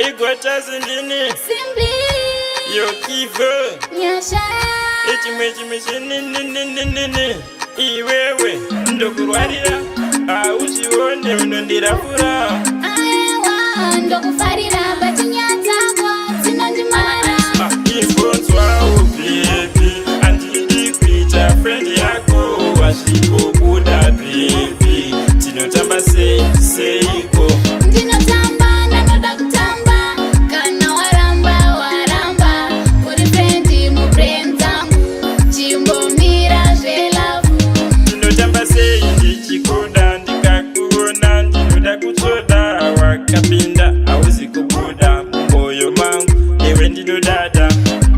Igwetazi ndini. Simply. Yokive. Nyasha. Ichimwe chimwe chinininininini. Iwewe ndokurwarira. Hauzvione unondirafura. Aewa ndokufarira but nyaya dzako dzinondimara. Imbonzwawo baby, handidi kuita friend yako, wasvikobuda baby, tinotamba sei seiko? Ndinotamba ndanoda kutamba, kana waramba waramba, uri friend mubrain dzangu, chimbomira zvelove. Tinotamba sei ndichikuda, ndikakuona ndinoda kutsvoda, wakapinda hauzi kubuda mumwoyo mangu, newe ndinodada.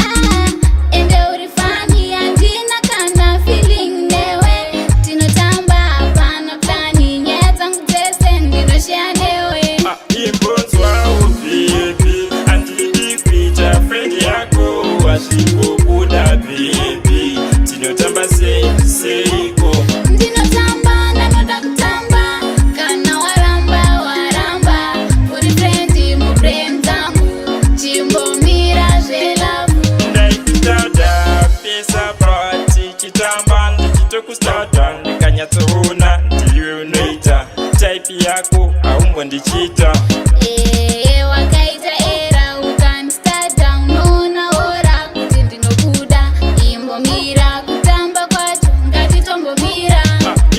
Ah, ende uri funny, handina kana feeling newe, tinotamba hapana plan, nyaya dzangu dzese ndinoshare newe. Ah, imbonzwawo baby, handidi kuita friend yako, wasvikobuda baby, tinotamba sei seiko? Ndinotamba ndanoda kutamba, kana waramba waramba, uri friend mubrain dzangu, chimbomira zvelove. Ndaikutada pesa patichitamba, ndichitokustada, ndikanyatsoona ndiwe unoita type yako, haumbondichita. Ee, wakaita error ukandistada, unoona ora kuti ndinokuda, imbomira kutamba kwacho, ngatitombomira.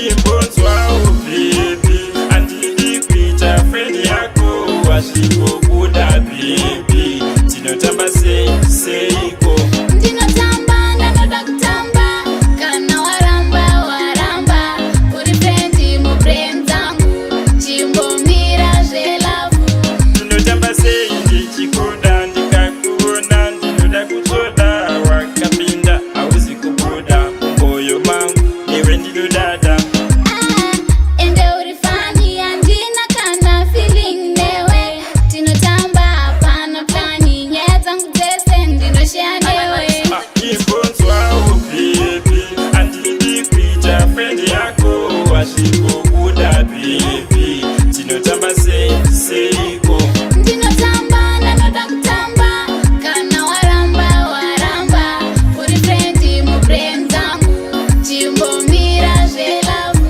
Imbonzwawo baby, handidi kuita friend yako, wasvikobuda baby, tinotamba sei seiko? Ndinotamba ndanoda kutamba, kana waramba waramba, uri friend mubrain dzangu, chimbomira zvelove. Tinotamba sei ndichikuda, ndikakuona ndinoda kutsvoda, wakapinda hauzi kubuda mumwoyo mangu, newe ndinodada. Ah, ende uri funny, handina kana feeling newe, tinotamba hapana plan, nyaya dzangu dzese ndinoshare newe. Imbonzwawo baby, handidi kuita friend yako, wasvikobuda baby, tinotamba sei seiko? Ndinotamba ndanoda kutamba, kana waramba waramba, uri friend mubrain dzangu, chimbomira zvelove.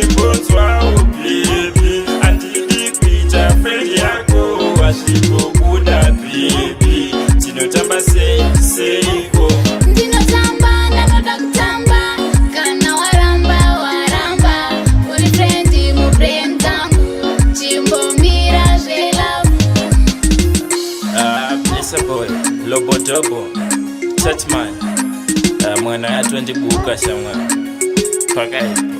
Imbonzwawo baby, handidi kuita friend yako, wasvikobuda baby, tinotamba sei seiko? Ndinotamba ndanoda kutamba, kana waramba waramba, uri friend mubrain dzangu, chimbomira zvelove. Ah, Blessa boy, Lobodobo, Chatman, ah, mwana yatondibuka shamwa. Pakai.